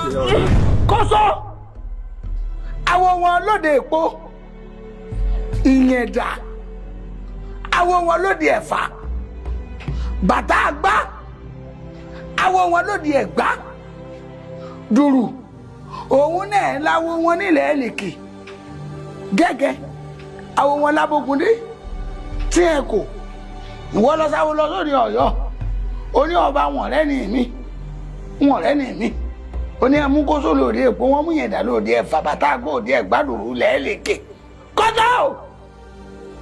Kóso àwọn wọn lóde èpo ìyẹn dà, àwọn wọn lóde ẹ̀fà bàtà àgbá, àwọn wọn lóde ẹ̀gbá dùrù, òun náà láwo wọn nílẹ̀ ẹ̀lìkì gẹ́gẹ́, àwọn wọn lábógundé tí ẹ kò ìwọ lọ sáwọ lọ sórí Ọ̀yọ́. Ó ní ọba wọn rẹ ní mi, wọn rẹ ní mi. Ó ní ẹmú kóso lóde èpo, wọn mú yẹn dà lóde ẹ̀fà bàtà àgbò òde ẹ̀gbá dùrù lẹ́ẹ̀lìkì kọjá o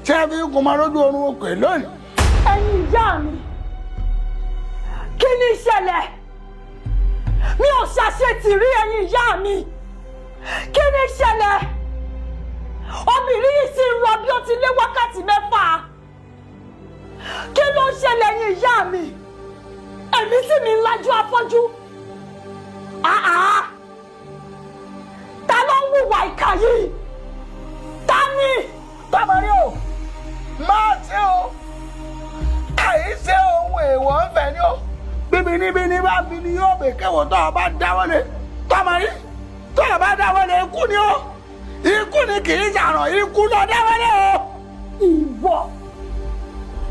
tí a fi kó máa lójú oorun òkè lónìí. Ẹ̀yin ìyá mi, kí ni ìṣẹ̀lẹ̀? Mi ò ṣàṣetì rí. Ẹ̀yin ìyá mi, kí ni ìṣẹ̀lẹ̀? Obìnrin yìí sì ń rọ bí ó ti lé wákàtí 6. Kí ló ń ṣẹlẹ̀, ẹ̀yin ìyá mi? Èmi sì mi ń lajú afọ́jú. Àá, ta ló ń hùwà ìkà yìí? Ta ni? Tọmọrí o, máa ṣe o, àìṣe ohun èèwọ̀ ń fẹ́ ni o. Bíbí níbí ní bá bí ni yóò bè kéwò tó o bá dáwọ́lé. Tọmọrí, tó o bá dáwọ́lé, ikú ni o, ikú ni, kì í ṣàràn, ikú lọ dáwọ́lé o. Ìwọ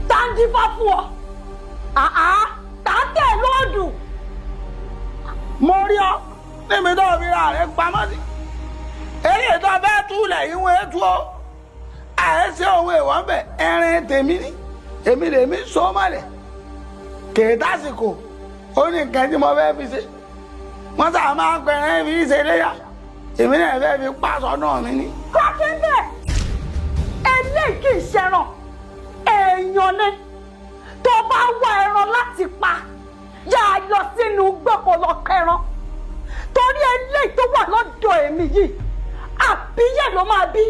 tá ń dífá fún ọ, àá, tá ń tẹ̀ lóòdù. Mo rí ọ níbi tó fi ra rẹ pamọ́ sí. Eléyìí tó fẹ́ túlẹ̀ ìwọ̀n ètò o, àìṣe ohun èèwọ̀ ń bẹ̀. Ẹrin tèmi ni, èmi lèmi so mọ́lẹ̀ kèétásìkò. Ó ní nǹkan tí mo fẹ́ fi ṣe. Wọ́n sábà máa ń pẹ̀rẹ́ fi ṣe léyà, èmi náà fẹ́ fi pàṣọ náà mi ní. Kọ́kínbẹ̀, eléyìí kì í ṣẹran, èèyàn ni. Tó bá wá ẹran láti pa, yà á lọ sínú gbọ́kọ̀ lọ kẹran, torí eléyìí tó wà lọ́dọ̀ èmi yìí, àbíyẹ̀ ló máa bí.